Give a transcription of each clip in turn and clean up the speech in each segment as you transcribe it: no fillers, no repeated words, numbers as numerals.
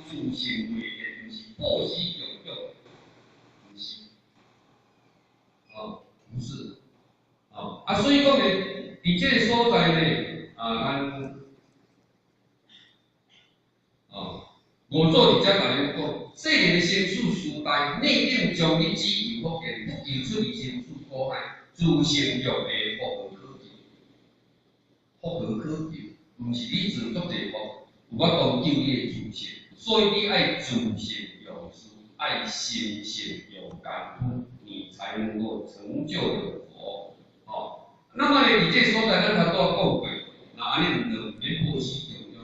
自性未现，毋是布施供养，毋是，哦，不是，哦，啊，所以講呢，佇這個所在呢，啊，咱，哦，五祖佇遮共恁講，世人的生死時代，內定將日子有福見，不求出離生死苦海，自性用的福無可求，福無可求，毋是你做足濟福，有法度救你的自性，所以你愛自性用事，愛心性用功夫，你才能夠成就了佛。哦，那麼呢，佇這個所在，咱頭拄仔講過，那按呢毋著毋免布施供養，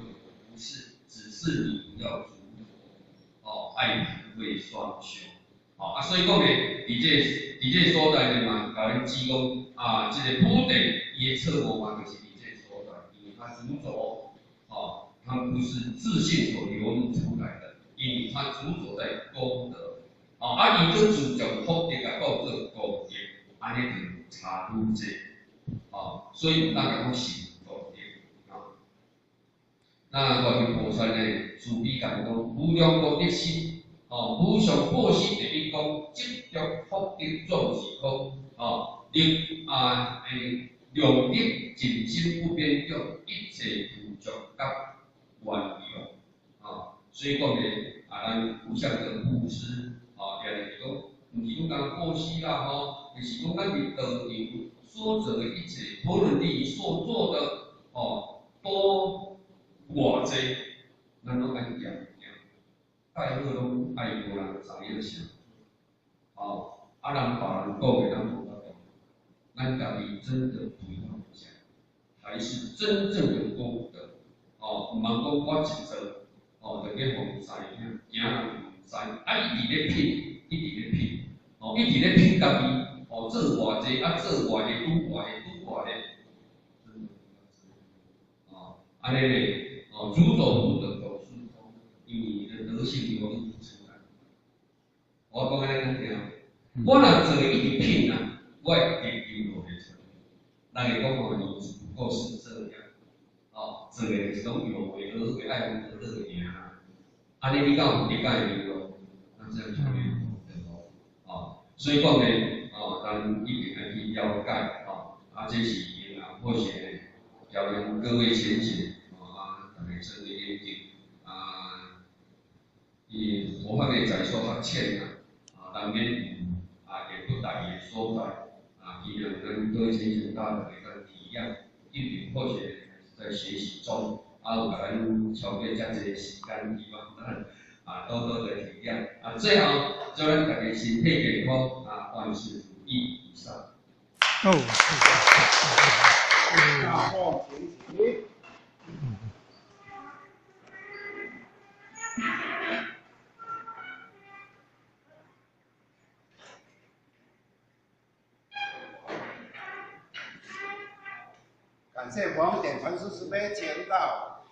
不是，只是你不要執著，哦，愛福慧雙修，哦，啊，所以講呢，佇這個所在呢嘛，共恁指講，啊，這個普度伊的錯誤嘛，就是佇這個所在，因為他執著，哦，他不是自性所流露出來的，因為他執著在功德，哦，啊，伊閣自將福德共當做功德，按呢就差愈濟，哦，所以毋當共講是功德，啊。那觀音菩薩呢，慈悲共講，無量功德心，哦，無上布施第一功，執著福德總是空，哦，力啊，量力盡心不變動，一切具足甲圓融，哦，所以講呢，啊，咱無相的布施，哦，定定是講，毋是講干布施啦，吼，就是講咱佇道場所做的一切，無論你所做的，哦，多偌濟，咱攏愛念念，蓋好攏愛無人知影啥，哦，啊，人別人講的，咱無法度，咱家己真的不要講，才是真正的功德，哦，毋通講我一做，哦，就去予知影，驚人毋知，啊，一直咧品，一直咧品，哦，一直咧品家己，哦，做偌濟，啊，做偌濟，拄偌濟，拄偌濟，真的不要這樣，哦，按呢咧，哦，執著福德總是空，因為你的德性流露不出來。我講按呢敢聽，我若做一直品啊，我的德流露會出來。人會講哦，你只不過是這樣，哦，做的就是攏有為而為，愛功德樂爾。按呢你敢有德敢會流露？那這樣就沒有功德咯。哦，所以講呢，哦，咱一定愛去了解，哦，啊，這是啊，或許呢，教恁各位淺顯，哦，啊，逐家做個研究，啊，伊佛法的載說較淺啦，啊，難免有啊，會不大的所在，啊，希望咱各位淺顯大家會當體諒，一定或許還是在學習中，啊，有共咱超過遮濟時間，希望咱啊多多的體諒，啊，最後祝咱大家身體健康，啊，萬事如意，以上。哦。大眾請起。感謝黃典傳師慈悲前道，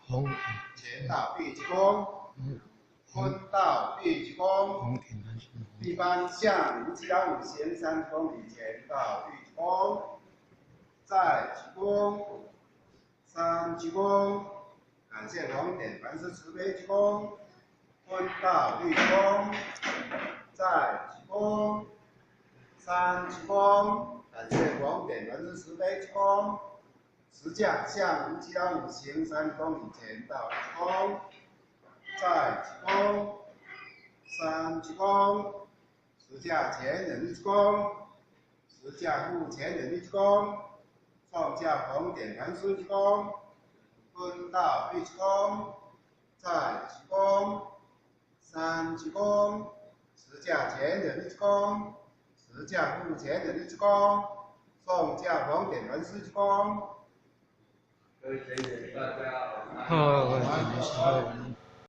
前道畢鞠躬，坤道畢鞠躬，一般向吳吉安五行三公里前道畢鞠躬，再鞠躬，三鞠躬，感謝黃典傳師慈悲鞠躬，坤道畢鞠躬，再鞠躬，三鞠躬，感謝黃典傳師慈悲鞠躬。十架向吳吉安五行三公里前道鞠躬，再鞠躬，三鞠躬，十架前人一鞠躬，十架护前人一鞠躬，創教紅點傳師鞠躬，坤道畢鞠躬，再鞠躬，三鞠躬，十架前人一鞠躬，十架護前人一鞠躬，創教紅點傳師鞠躬。各位前人，大家好。好，好。